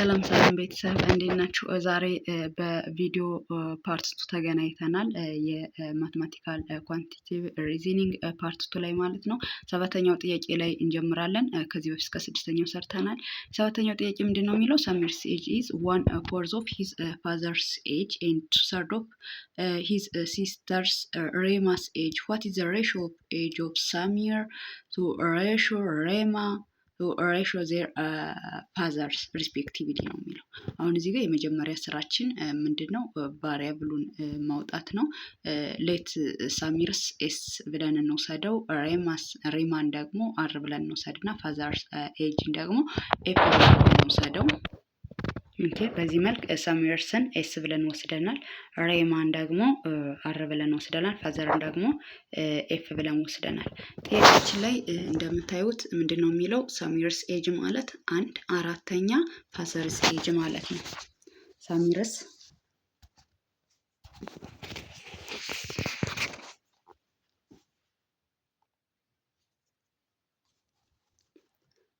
ሰላም ሰላም ቤተሰብ፣ እንዴት ናችሁ? ዛሬ በቪዲዮ part two ተገናኝተናል። የ mathematical quantitative reasoning part two ላይ ማለት ነው። ሰባተኛው ጥያቄ ላይ እንጀምራለን። ከዚህ በፊት እስከ ስድስተኛው ሰርተናል። ሰባተኛው ጥያቄ ምንድን ነው የሚለው? Samir's age is one fourth of his father's age and two third of his sister's Rema's age. What is the ratio of age of Samir to ratio Rema to ratio their fathers respectively ነው የሚለው። አሁን እዚህ ጋር የመጀመሪያ ስራችን ምንድን ነው? Variable ኡን ማውጣት ነው። Let Samir's S ብለን እንውሰደው፣ ሬማን ደግሞ R ብለን እንውሰድ እና father's age ን ደግሞ F ብለን እንውሰደው። Okay፣ በዚህ መልክ ሳሚርስን S ብለን ወስደናል። ሬማን ደግሞ R ብለን ወስደናል። Father ን ደግሞ F ብለን ወስደናል። ጥያቄያችን ላይ እንደምታዩት ምንድን ነው የሚለው? Samir's age ማለት አንድ አራተኛ father's age ማለት ነው።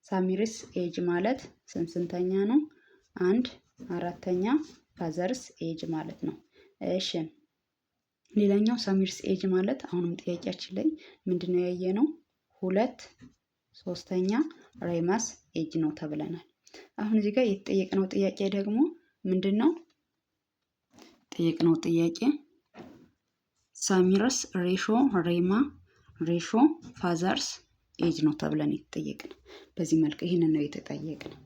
Samir's age ማለት ስንት ስንተኛ ነው? አንድ አራተኛ father's age ማለት ነው። እሺ፣ ሌላኛው Samir's age ማለት አሁንም ጥያቄያችን ላይ ምንድነው ያየነው? ሁለት ሶስተኛ Rema's age ነው ተብለናል። አሁን እዚህ ጋር የተጠየቅነው ጥያቄ ደግሞ ምንድን ነው? ጠየቅነው ጥያቄ Samir's ratio Rema ratio father's age ነው ተብለን የተጠየቅነው። በዚህ መልክ ይህንን ነው የተጠየቅነው።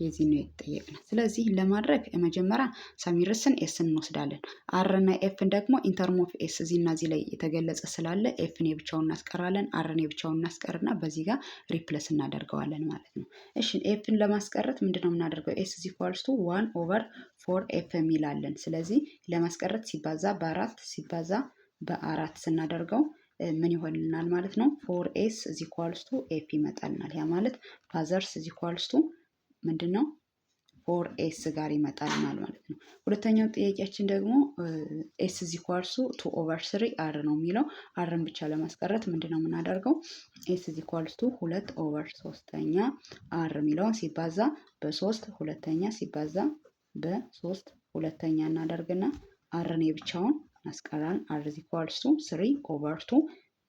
የዚህ ነው የተጠየቅነው። ስለዚህ ለማድረግ መጀመሪያ Samir's ን S ን እንወስዳለን። R እና F ን ደግሞ in term of S እዚህ እና እዚህ ላይ የተገለጸ ስላለ F ን የብቻውን እናስቀራለን። R ን የብቻውን እናስቀርና በዚህ ጋር replace እናደርገዋለን ማለት ነው። እሺ፣ F ን ለማስቀረት ምንድነው የምናደርገው? S is equals to one over four F የሚላለን። ስለዚህ ለማስቀረት ሲባዛ በአራት ሲባዛ በአራት ስናደርገው ምን ይሆንልናል ማለት ነው? Four S is equals to F ይመጣልናል። ያ ማለት father's is equals to ምንድን ነው? Four S ጋር ይመጣልናል ማለት ነው። ሁለተኛው ጥያቄያችን ደግሞ S is equals to two over three R ነው የሚለው። R ን ብቻ ለማስቀረት ምንድን ነው የምናደርገው? S is equals to ሁለት over ሶስተኛ R የሚለውን ሲባዛ በሶስት ሁለተኛ ሲባዛ በሶስት ሁለተኛ እናደርግና R ን የብቻውን እናስቀራለን። R is equals to three over two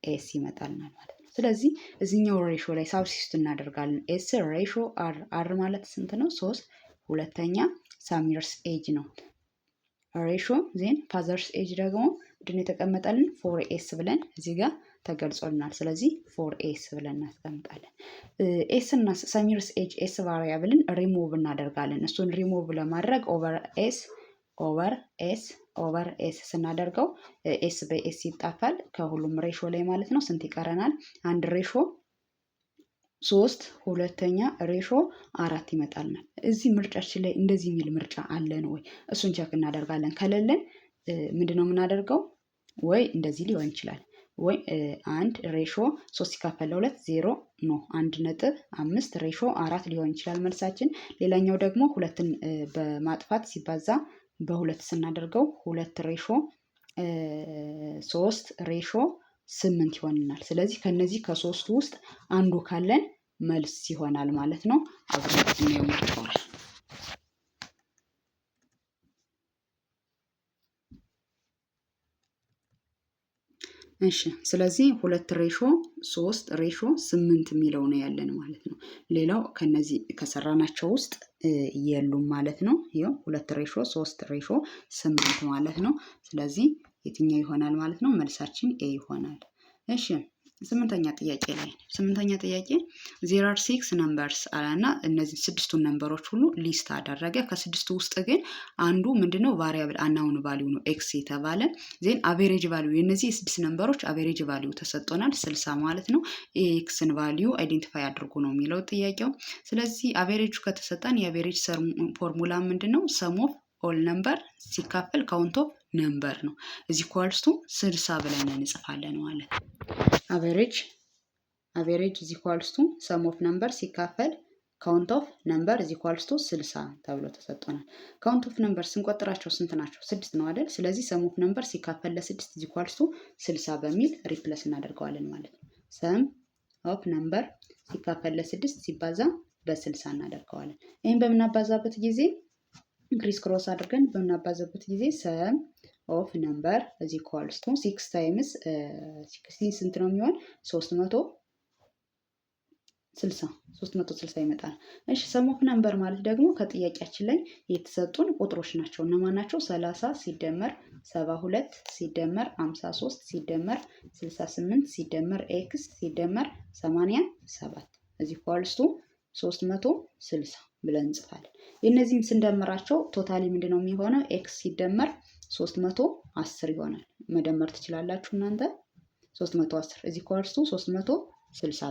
S ይመጣልናል ማለት ነው። ስለዚህ እዚህኛው ratio ላይ substitute እናደርጋለን። S ratio R፣ R ማለት ስንት ነው? ሶስት ሁለተኛ Samir's age ነው። Ratio then father's age ደግሞ ምንድን የተቀመጠልን? Four S ብለን እዚህ ጋር ተገልጾልናል። ስለዚህ four S ብለን እናስቀምጣለን። ኤስ እና ሰሚርስ ኤጅ ኤስ ቫሪያብልን ሪሙቭ እናደርጋለን። እሱን ሪሙቭ ለማድረግ over S over S over S ስናደርገው S በ S ይጣፋል ከሁሉም ratio ላይ ማለት ነው። ስንት ይቀረናል? አንድ ratio ሶስት ሁለተኛ ratio አራት ይመጣልናል። እዚህ ምርጫችን ላይ እንደዚህ የሚል ምርጫ አለን ወይ? እሱን check እናደርጋለን። ከሌለን ምንድነው የምናደርገው? ወይ እንደዚህ ሊሆን ይችላል፣ ወይ አንድ ratio ሶስት ሲካፈል ለሁለት ዜሮ no 1.5 ratio አራት ሊሆን ይችላል መልሳችን። ሌላኛው ደግሞ ሁለትን በማጥፋት ሲባዛ በሁለት ስናደርገው ሁለት ratio ሶስት ratio ስምንት ይሆንናል። ስለዚህ ከነዚህ ከሶስቱ ውስጥ አንዱ ካለን መልስ ይሆናል ማለት ነው። አብረን እናየው ምርጫው ላይ። እሺ፣ ስለዚህ ሁለት ratio ሶስት ratio ስምንት የሚለው ነው ያለን ማለት ነው። ሌላው ከነዚህ ከሰራናቸው ውስጥ የሉም ማለት ነው። ይኸው ሁለት ratio ሶስት ratio ስምንት ማለት ነው። ስለዚህ የትኛው ይሆናል ማለት ነው? መልሳችን A ይሆናል። እሺ፣ ስምንተኛ ጥያቄ ላይ፣ ስምንተኛ ጥያቄ there are six numbers አለና እነዚህ ስድስቱን number ኦች ሁሉ list አደረገ። ከስድስቱ ውስጥ ግን አንዱ ምንድነው? Variable unknown value ነው x የተባለ። Then average value የእነዚህ የስድስት number ኦች average value ተሰጥቶናል፣ 60 ማለት ነው። X ን value identify አድርጎ ነው የሚለው ጥያቄው። ስለዚህ average ኡ ከተሰጠን የ average formula ምንድን ነው? Sum of all number ሲካፈል count of number ነው። Is equals to 60 ብለን እንጽፋለን ማለት ነው። Average is equals to sum of number ሲካፈል count of number is equals to 60 ተብሎ ተሰጥቶናል። Count of number ስንቆጥራቸው ስንት ናቸው? ስድስት ነው አይደል? ስለዚህ sum of number ሲካፈል ለስድስት is equals to 60 በሚል replace እናደርገዋለን ማለት ነው። Sum of number ሲካፈል ለስድስት ሲባዛ በ60 እናደርገዋለን። ይህን በምናባዛበት ጊዜ፣ criss cross አድርገን በምናባዛበት ጊዜ sum of number is equals to six times 60 ስንት ነው የሚሆን? 360፣ 360 ይመጣል። እሺ፣ sum of number ማለት ደግሞ ከጥያቄያችን ላይ የተሰጡን ቁጥሮች ናቸው። እነማን ናቸው? 30 ሲደመር 72 ሲደመር 53 ሲደመር 68 ሲደመር x ሲደመር 87 is equals to 360 ብለን እንጽፋለን። የእነዚህን ስንደምራቸው totally ምንድን ነው የሚሆነው? x ሲደመር 310 ይሆናል። መደመር ትችላላችሁ እናንተ። 310 is equals to 360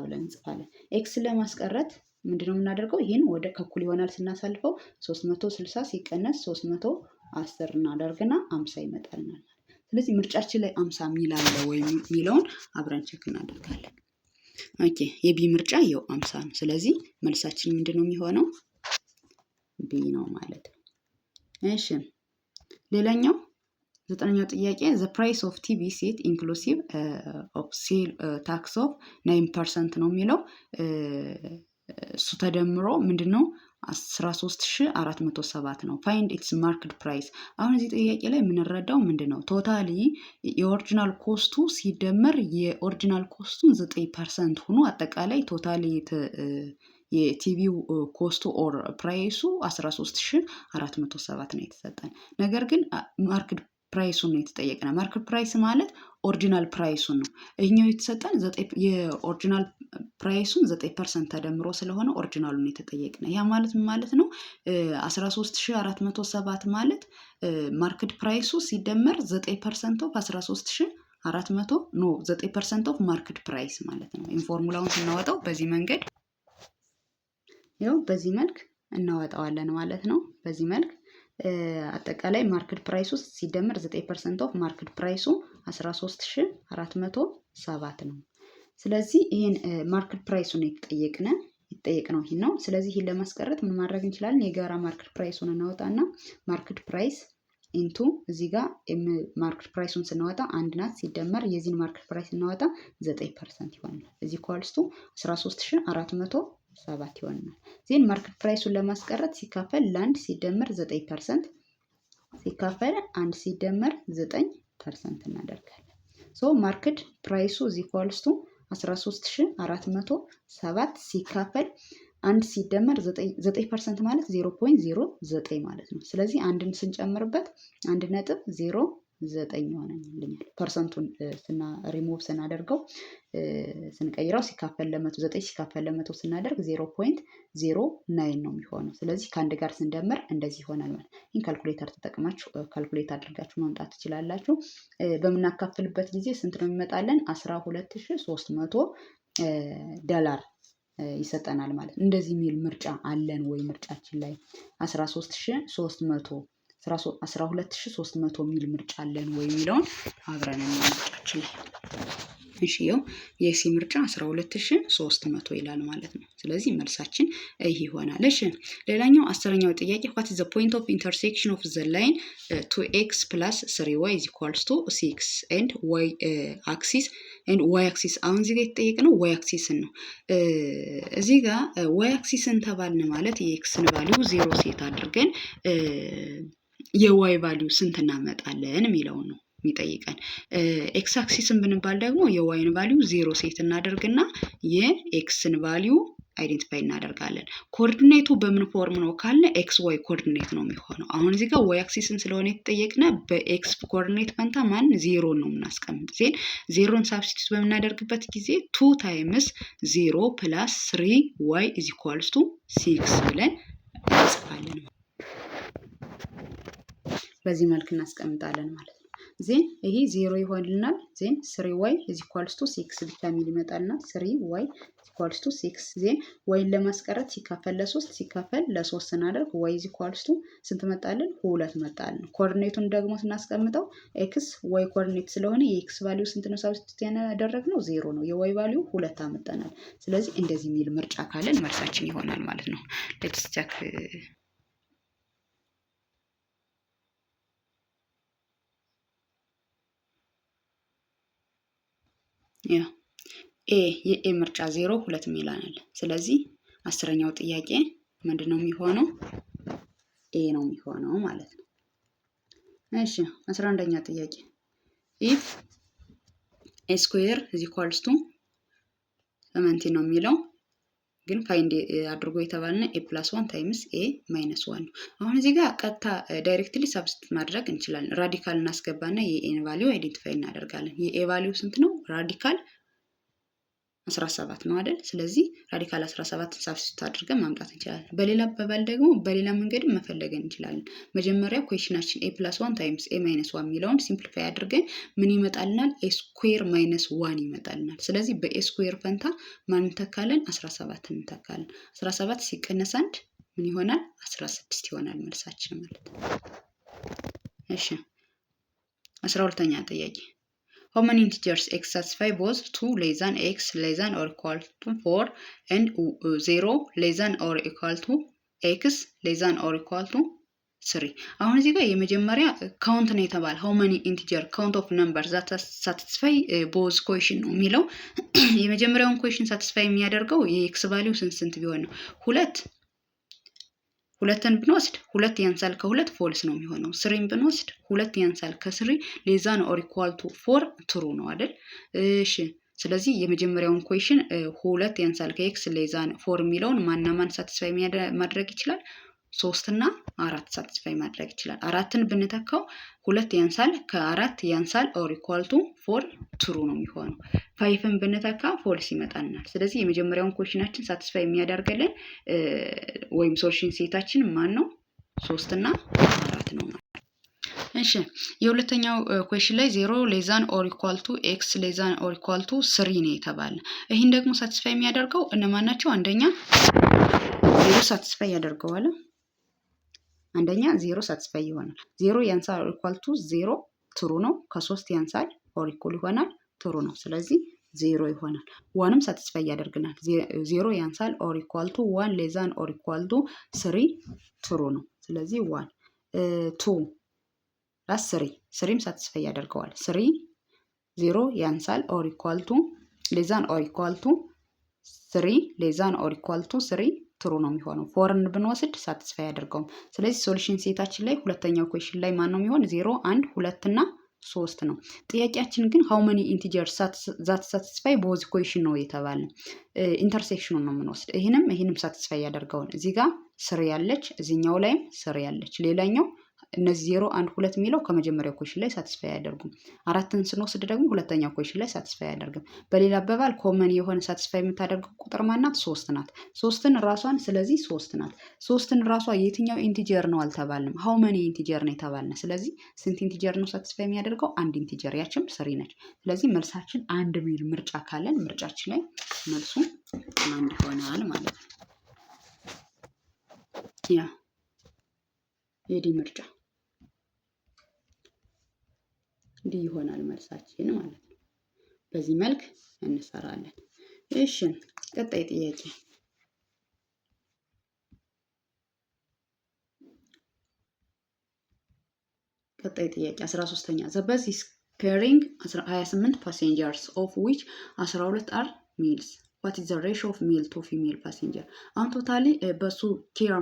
ብለን እንጽፋለን። x ን ለማስቀረት ምንድነው የምናደርገው? ይህን ወደ ከእኩል ይሆናል ስናሳልፈው 360 ሲቀነስ 310 እናደርግና 50 ይመጣልናል። ስለዚህ ምርጫችን ላይ 50 የሚል አለ ወይ የሚለውን አብረን check እናደርጋለን። Okay፣ የ B ምርጫ ይኸው 50 ነው። ስለዚህ መልሳችን ምንድን ነው የሚሆነው? B ነው ማለት ነው። እሺ፣ ሌላኛው ዘጠነኛው ጥያቄ the price of TV set inclusive of sale tax of 9% ነው የሚለው። እሱ ተደምሮ ምንድን ነው? 13,407 ነው። Find its market price። አሁን እዚህ ጥያቄ ላይ የምንረዳው ምንድን ነው? Totally የ original cost ኡ ሲደመር የ original cost ኡን 9% ሆኖ አጠቃላይ totally የ TV ው cost ኡ or price ኡ 13,407 ነው የተሰጠን። ነገር ግን market price ኡን ነው የተጠየቅነው። Market price ማለት original price ኡን ነው። ይህኛው የተሰጠን የ original price ኡን 9% ተደምሮ ስለሆነ original ኡን የተጠየቅነው። ያ ማለት ምን ማለት ነው? 13,407 ማለት market price ኡ ሲደመር 9% of 13,400፣ no፣ 9% of market price ማለት ነው። ይህን ፎርሙላውን ስናወጣው በዚህ መንገድ፣ ይኸው በዚህ መልክ እናወጣዋለን ማለት ነው። በዚህ መልክ አጠቃላይ market price ኡ ሲደመር 9% of market price ኡ 13,407 ነው። ስለዚህ ይህን market price ኡን የተጠየቅነው ይህን ነው። ስለዚህ ይህን ለማስቀረት ምን ማድረግ እንችላለን? የጋራ market price ኡን እናወጣና market price into እዚህ ጋር market price ኡን ስናወጣ አንድ ናት፣ ሲደመር የዚህን market price ስናወጣ 9% ይሆናል። Is equals to 13,407 ይሆናል። Then market price ኡን ለማስቀረት ሲካፈል ለአንድ ሲደመር 9% ሲካፈል አንድ ሲደመር 9% እናደርጋለን። So market price ኡ is equals to 13,407 ሲካፈል አንድ ሲደመር 9% ማለት 0.09 ማለት ነው። ስለዚህ አንድን ስንጨምርበት 1.09 ይሆንልኛል። ፐርሰንቱን ሪሙቭ ስናደርገው፣ ስንቀይረው፣ ሲካፈል ለ100፣ ዘጠኝ ሲካፈል ለ100 ስናደርግ 0.09 ነው የሚሆነው። ስለዚህ ከአንድ ጋር ስንደምር እንደዚህ ይሆናል ማለት። ይህን ካልኩሌተር ተጠቅማችሁ calculate አድርጋችሁ ማምጣት ትችላላችሁ። በምናካፍልበት ጊዜ ስንት ነው የሚመጣልን? 12,300 ዶላር ይሰጠናል ማለት ነው። እንደዚህ የሚል ምርጫ አለን ወይ? ምርጫችን ላይ 13,300፣ 12,300 የሚል ምርጫ አለን ወይ የሚለውን አብረን ምርጫችን ላይ። እሺ፣ ይኸው የ C ምርጫ 12,300 ይላል ማለት ነው። ስለዚህ መልሳችን ይህ ይሆናል። እሺ፣ ሌላኛው 10ኛው ጥያቄ what the point of intersection of the line two x plus three y is equals to six and y axis። አሁን እዚህ ጋር የተጠየቅነው y axis ን ነው። እዚህ ጋር y axis ን ተባልን ማለት የ x ን value zero set አድርገን የ y value ስንት እናመጣለን የሚለውን ነው የሚጠይቀን። X axis ን ብንባል ደግሞ የ y ን value zero set እናደርግና የ x ን value identify እናደርጋለን። Coordinate ኡ በምን form ነው ካልን x y coordinate ነው የሚሆነው። አሁን እዚህ ጋር y axis ን ስለሆነ የተጠየቅነ በ x coordinate ፈንታ ማን ዜሮን ነው የምናስቀምጥ። Then zero ን substitute በምናደርግበት ጊዜ two times zero plus three y is equals to six ብለን እንጽፋለን። በዚህ መልክ እናስቀምጣለን ማለት ነው። Then ይሄ ዜሮ ይሆንልናል። Then three y is equals to six ብቻ የሚል ይመጣልናል። Three y equals to six። Then y ን ለማስቀረት ሲካፈል ለሶስት፣ ሲካፈል ለሶስት ስናደርግ y is equals to ስንት መጣልን? ሁለት መጣልን። Coordinate ኡን ደግሞ ስናስቀምጠው x y coordinate ስለሆነ የ x value ስንት ነው? Substitute ያደረግነው ዜሮ ነው። የ y value ሁለት አመጠናል። ስለዚህ እንደዚህ የሚል ምርጫ ካለን መልሳችን ይሆናል ማለት ነው። Let's check። Yeah፣ A የ A ምርጫ ዜሮ ሁለት ሚል አለ። ስለዚህ 10ኛው ጥያቄ ምንድን ነው የሚሆነው? A ነው የሚሆነው ማለት ነው። እሺ፣ 11ኛ ጥያቄ፣ if a square is equals to 17 ነው የሚለው፣ ግን find አድርጎ የተባልነ a plus one times a minus one ነው። አሁን እዚህ ጋር ቀጥታ directly substitute ማድረግ እንችላለን። Radical እናስገባና የ a ን value identify እናደርጋለን። የ a value ስንት ነው? Radical 17 ነው አይደል? ስለዚህ radical 17 substitute አድርገን ማምጣት እንችላለን። በሌላ አባባል ደግሞ በሌላ መንገድ መፈለግ እንችላለን። መጀመሪያ question ኣችን a plus one times a minus one የሚለውን simplify አድርገን ምን ይመጣልናል? A square minus one ይመጣልናል። ስለዚህ በ a square ፈንታ ማን እንተካለን? 17 እንተካለን። 17 ሲቀነስ አንድ ምን ይሆናል? 16 ይሆናል መልሳችን ማለት ነው። እሺ፣ 12ኛ ጥያቄ፣ how many integers x satisfy both 2 less than x less than or equal to 4 and 0 less than or equal to x less than or equal to 3? አሁን እዚህ ጋር የመጀመሪያ count ነው የተባለ፣ how many integer, count of number that satisfy both question ነው የሚለው። የመጀመሪያውን question satisfy የሚያደርገው የ x value ስንት ስንት ቢሆን ነው? ሁለት፣ ሁለትን ብንወስድ ሁለት ያንሳል ከሁለት፣ false ነው የሚሆነው። Three ን ብንወስድ ሁለት ያንሳል ከ three less than or equal to four፣ true ነው አይደል? እሺ፣ ስለዚህ የመጀመሪያውን question ሁለት ያንሳል ከ x less than four የሚለውን ማንና ማን satisfy ማድረግ ይችላል? ሶስት እና አራት satisfy ማድረግ ይችላል። አራትን ብንተካው ሁለት ያንሳል ከአራት ያንሳል or equal to four፣ true ነው የሚሆነው። Five ን ብንተካ false ይመጣልናል። ስለዚህ የመጀመሪያውን question ኣችን satisfy የሚያደርግልን ወይም solution set ኣችን ማን ነው? ሶስት እና አራት ነው። እሺ፣ የሁለተኛው question ላይ zero less than or equal to x less than or equal to three ነው የተባለ። ይህን ደግሞ satisfy የሚያደርገው እነማን ናቸው? አንደኛ ዜሮ satisfy ያደርገዋል። አንደኛ ዜሮ satisfy ይሆናል። ዜሮ ያንሳል or equal to zero፣ true ነው። ከሶስት ያንሳል or equal ይሆናል፣ true ነው። ስለዚህ ዜሮ ይሆናል። One ም satisfy ያደርግናል። ዜሮ ያንሳል or equal to one less than or equal to three፣ true ነው። ስለዚህ one, two plus three፣ three ም satisfy ያደርገዋል። Three zero ያንሳል or equal to less than or equal to three less than or equal to three፣ true ነው የሚሆነው። Four ን ብንወስድ satisfy አያደርገውም። ስለዚህ solution set ኣችን ላይ ሁለተኛው question ላይ ማን ነው የሚሆን? ዜሮ፣ አንድ፣ ሁለት እና ሶስት ነው። ጥያቄያችን ግን how many integer that satisfy both question ነው የተባለ፣ intersection ኑን ነው የምንወስድ። ይህንም ይህንም satisfy ያደርገውን እዚህ ጋር three ያለች፣ እዚኛው ላይም three ያለች፣ ሌላኛው እነዚህ ዜሮ፣ አንድ፣ ሁለት የሚለው ከመጀመሪያው question ላይ satisfy አያደርጉም። አራትን ስንወስድ ደግሞ ሁለተኛው question ላይ satisfy አያደርግም። በሌላ አባባል common የሆነ satisfy የምታደርገው ቁጥር ማናት? ሶስት ናት። ሶስትን ራሷን፣ ስለዚህ ሶስት ናት። ሶስትን ራሷ የትኛው integer ነው አልተባልንም። How many integer ነው የተባልነ። ስለዚህ ስንት integer ነው satisfy የሚያደርገው? አንድ integer፣ ያችም three ነች። ስለዚህ መልሳችን አንድ ሚል ምርጫ ካለን ምርጫችን ላይ መልሱ አንድ ይሆናል ማለት ነው። ያ የ D ምርጫ D ይሆናል መልሳችን ማለት ነው። በዚህ መልክ እንሰራለን። እሺ፣ ቀጣይ ጥያቄ፣ ቀጣይ ጥያቄ 13ኛ፣ the bus is carrying 28 passengers, of which 12 are males. What is the ratio of male to female passenger? አሁን totally በሱ carry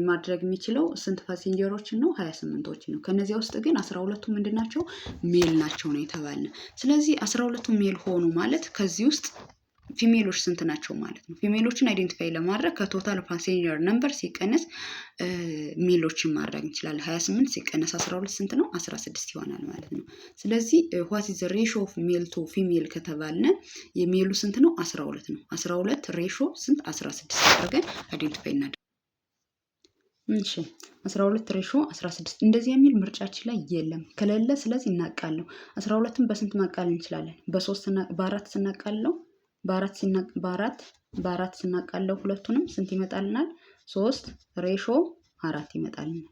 ማድረግ የሚችለው ስንት passenger ኦችን ነው? 28ቶችን ነው። ከነዚያ ውስጥ ግን 12ቱ ምንድን ናቸው? Male ናቸው ነው የተባለ። ስለዚህ 12ቱ male ሆኑ ማለት ከዚህ ውስጥ female ኦች ስንት ናቸው ማለት ነው። Female ኦችን identify ለማድረግ ከ total passenger number ሲቀነስ male ኦችን ማድረግ እንችላለን። 28 ሲቀነስ 12 ስንት ነው? 16 ይሆናል ማለት ነው። ስለዚህ what is ratio of male to female ከተባልነ የ male ኡ ስንት ነው? 12 ነው። 12 ratio ስንት? 16 አድርገን identify እናደርግ። እሺ፣ 12 ratio 16 እንደዚህ የሚል ምርጫችን ላይ የለም። ከሌለ ስለዚህ እናቃለው። 12ን በስንት ማቃለል እንችላለን? በሶስት፣ በአራት ስናቃለው፣ በአራት በአራት ስናቃለው ሁለቱንም ስንት ይመጣልናል? ሶስት ratio አራት ይመጣልናል።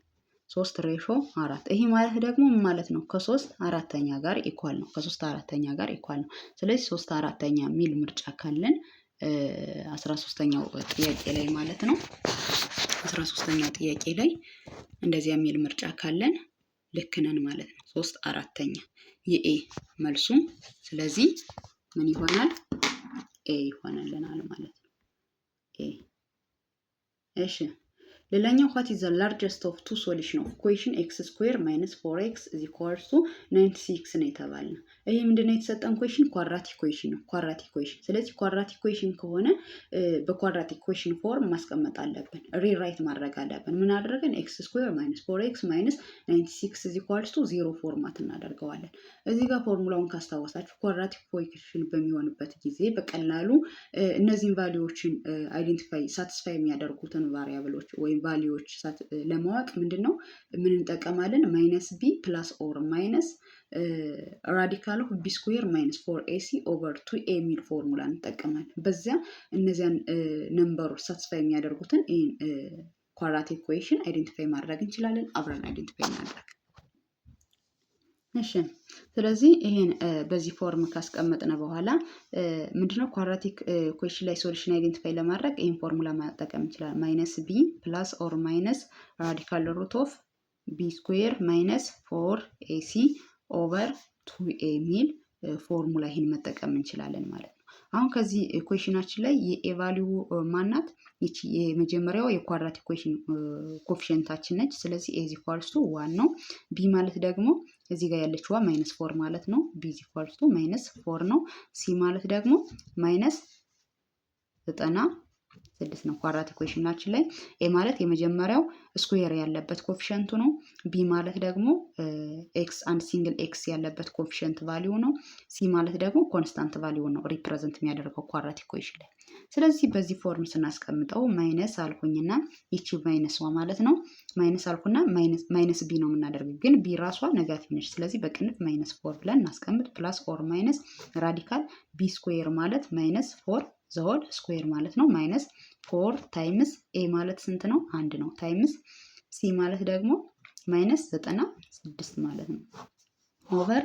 ሶስት ratio አራት። ይሄ ማለት ደግሞ ምን ማለት ነው? ከሶስት አራተኛ ጋር equal ነው። ከሶስት አራተኛ ጋር equal ነው። ስለዚህ ሶስት አራተኛ የሚል ምርጫ ካለን 13ኛው ጥያቄ ላይ ማለት ነው። 13ኛው ጥያቄ ላይ እንደዚያ የሚል ምርጫ ካለን ልክ ነን ማለት ነው። ሶስት አራተኛ የ A መልሱ። ስለዚህ ምን ይሆናል? A ይሆንልናል ማለት ነው። a። እሺ፣ ሌላኛው what is the largest of two solution of equation x square minus four x is equals to 96 ነው የተባልነው። ይሄ ምንድነው የተሰጠን equation? Quadratic equation ነው። Quadratic equation። ስለዚህ quadratic equation ከሆነ በ quadratic equation form ማስቀመጥ አለብን። Rewrite ማድረግ አለብን። ምን አድርገን? X square minus four x minus 96 is equals to 0 format እናደርገዋለን። እዚህ ጋር ፎርሙላውን ካስታወሳችሁ quadratic equation በሚሆንበት ጊዜ በቀላሉ እነዚህን value ዎችን identify satisfy የሚያደርጉትን variable ኦች ወይም value ዎች ለማወቅ ምንድን ነው ምን እንጠቀማለን? Minus b plus or minus radical of b square minus four ac over two a የሚል ፎርሙላ እንጠቀማለን። በዚያ እነዚያን number ኦች satisfy የሚያደርጉትን quadratic equation identify ማድረግ እንችላለን። አብረን identify እናድርግ። እሺ፣ ስለዚህ ይሄን በዚህ form ካስቀመጥን በኋላ ምንድነው quadratic equation ላይ solution identify ለማድረግ ይህን ፎርሙላ መጠቀም እንችላለን። Minus b plus or minus radical root of b square minus four ac over two a የሚል ፎርሙላ ይህን መጠቀም እንችላለን ማለት ነው። አሁን ከዚህ equation ኣችን ላይ የ a value ማናት? ይቺ የመጀመሪያው የ quadratic equation coefficient ኣችን ነች። ስለዚህ a equals to one ነው። b ማለት ደግሞ እዚህ ጋር ያለችዋ minus four ማለት ነው። b equals to minus four ነው። c ማለት ደግሞ minus 96 ነው። Quadratic equation ኣችን ላይ a ማለት የመጀመሪያው square ያለበት coefficient ኡ ነው። b ማለት ደግሞ x አንድ single x ያለበት coefficient value ነው። c ማለት ደግሞ constant value ነው represent የሚያደርገው quadratic equation ላይ። ስለዚህ በዚህ form ስናስቀምጠው minus አልኩኝና ይቺ minus ዋ ማለት ነው። Minus አልኩና minus b ነው የምናደርገው፣ ግን b ራሷ negative ነች። ስለዚህ በቅንፍ minus four ብለን እናስቀምጥ። Plus or minus radical b square ማለት minus four the whole square ማለት ነው። Minus four times a ማለት ስንት ነው? አንድ ነው። Times c ማለት ደግሞ minus 96 ማለት ነው። Over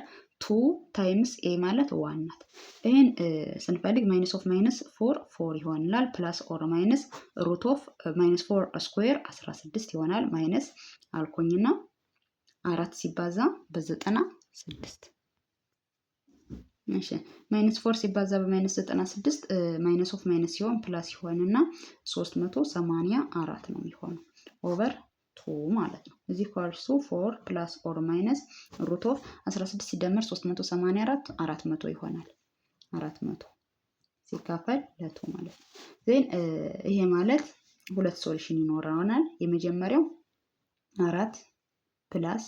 two times a ማለት one ናት። ይህን ስንፈልግ minus of minus four four ይሆንላል። Plus or minus root of minus four square 16 ይሆናል። Minus አልኩኝና አራት ሲባዛ በ96። እሺ፣ minus four ሲባዛ በ minus 96 minus of minus ሲሆን plus ይሆንና 384 ነው የሚሆነው over two ማለት ነው። is equals to four plus or minus root of 16 ሲደመር 384 400 ይሆናል። 400 ሲካፈል ለ two ማለት ነው። Then ይሄ ማለት ሁለት solution ይኖረናል። የመጀመሪያው አራት plus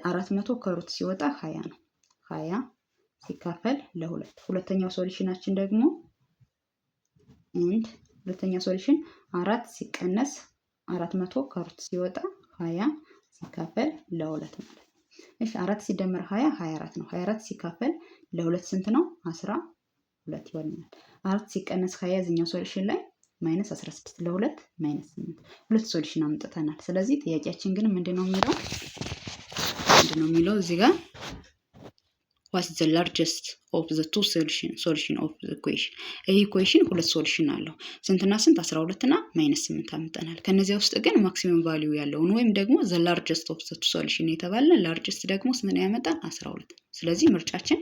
400 ከ root ሲወጣ 20 ነው። 20 ሲካፈል ለሁለት። ሁለተኛው solution ኣችን ደግሞ and ሁለተኛው solution አራት ሲቀነስ 400 ከ root ሲወጣ 20 ሲካፈል ለሁለት ማለት ነው። እሺ፣ አራት ሲደመር 20 24 ነው። 24 ሲካፈል ለሁለት ስንት ነው? 12 ይሆናል። አራት ሲቀነስ 20 እዚኛው solution ላይ minus 16 ለሁለት minus 8፣ ሁለት solution አምጥተናል። ስለዚህ ጥያቄያችን ግን ምንድነው የሚለው እዚህ ጋር? What the largest of the two solution of the equation። ይህ equation ሁለት solution አለው። ስንትና ስንት? 12 እና minus 8 አምጥተናል። ከነዚያ ውስጥ ግን maximum value ያለውን ወይም ደግሞ the largest of the two solution የተባለ largest ደግሞ ስንት ነው ያመጣን? 12። ስለዚህ ምርጫችን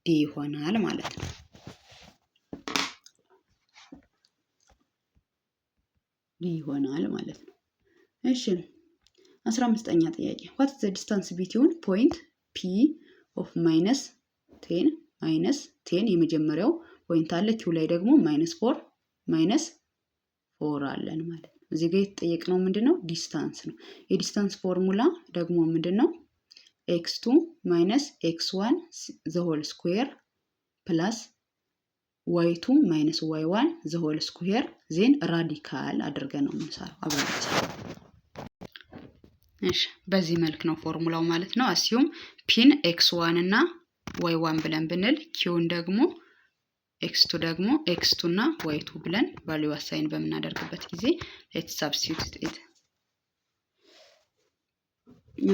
D ይሆናል ማለት ነው። D ይሆናል ማለት ነው። እሺ፣ 15ኛ ጥያቄ። What the distance between point P of minus 10 minus 10 የመጀመሪያው point አለ። Q ላይ ደግሞ minus four minus four አለን ማለት ነው። እዚህ ጋር የተጠየቅነው ምንድን ነው? Distance ነው። የ distance formula ደግሞ ምንድን ነው? X two minus x one the whole square plus y two minus y one the whole square then radical አድርገን ነው የምንሰራው። አብረን እንሰራው። እሺ፣ በዚህ መልክ ነው ፎርሙላው ማለት ነው። Assume P ን x one እና y one ብለን ብንል Q ን ደግሞ x two ደግሞ x two እና y two ብለን value assign በምናደርግበት ጊዜ let substitute it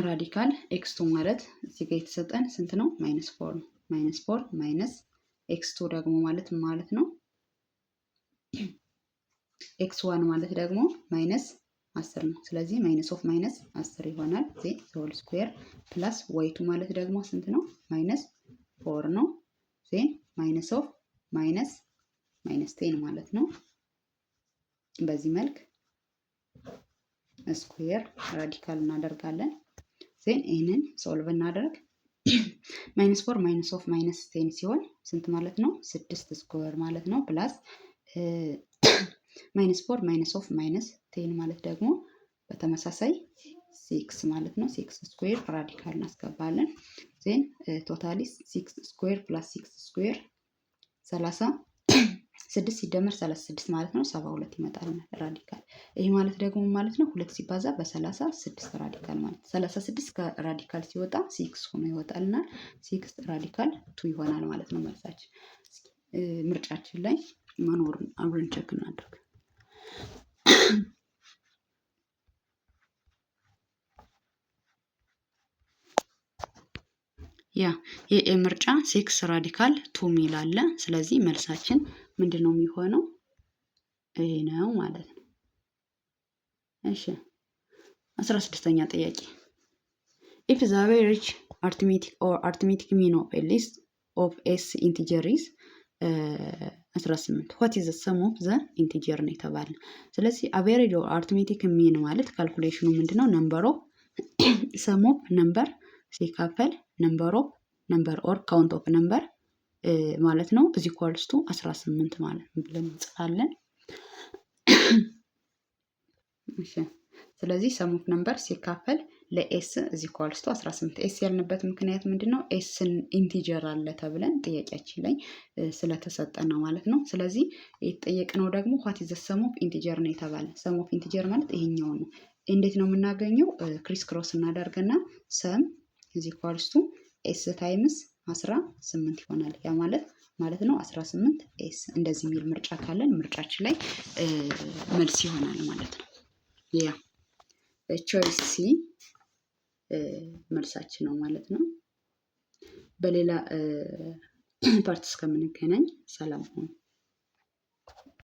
radical x two ማለት እዚህ ጋር የተሰጠን ስንት ነው? Minus four ነው። Minus four minus x two ደግሞ ማለት ማለት ነው x one ማለት ደግሞ minus 10 ነው። ስለዚህ minus of minus 10 ይሆናል። Then whole square plus y two ማለት ደግሞ ስንት ነው? Minus four ነው። Then minus of minus minus 10 ማለት ነው። በዚህ መልክ square radical እናደርጋለን። Then ይህንን solve እናደርግ። Minus four minus of minus 10 ሲሆን ስንት ማለት ነው? ስድስት square ማለት ነው። Plus minus four minus of minus 10 ማለት ደግሞ በተመሳሳይ six ማለት ነው። Six square radical እናስገባለን። Then totally six square plus six square 36 ሲደመር 36 ማለት ነው 72 ይመጣል radical። ይህ ማለት ደግሞ ማለት ነው ሁለት ሲባዛ በ36 radical ማለት 36 ከ radical ሲወጣ six ሆኖ ይወጣልና six radical two ይሆናል ማለት ነው መልሳችን። ምርጫችን ላይ መኖሩን አብረን check እናድርግ። ያ የ A ምርጫ six radical two ሚል አለ። ስለዚህ መልሳችን ምንድን ነው የሚሆነው? ይሄ ነው ማለት ነው። እሺ፣ 16ኛ ጥያቄ። If the average arithmetic or arithmetic mean of a list of s integer is 18, what is the sum of the integer ነው የተባለ። ስለዚህ average or arithmetic mean ማለት calculation ኑ ምንድነው? Number of sum of number ሲካፈል number of number or count of number ማለት ነው። Is equals to 18 ማለት ብለን እንጽፋለን። እሺ፣ ስለዚህ sum of number ሲካፈል ለ s is equals to 18። s ያልንበት ምክንያት ምንድን ነው? s ን integer አለ ተብለን ጥያቄያችን ላይ ስለተሰጠ ነው ማለት ነው። ስለዚህ የተጠየቅነው ደግሞ what is sum of integer ነው የተባለ። Sum of integer ማለት ይሄኛው ነው። እንዴት ነው የምናገኘው? Criss cross እናደርግና sum is equals to s times 18 ይሆናል። ያ ማለት ማለት ነው 18 s እንደዚህ የሚል ምርጫ ካለን ምርጫችን ላይ መልስ ይሆናል ማለት ነው። ያ choice C መልሳችን ነው ማለት ነው። በሌላ part እስከምንገናኝ ሰላም ሁኑ።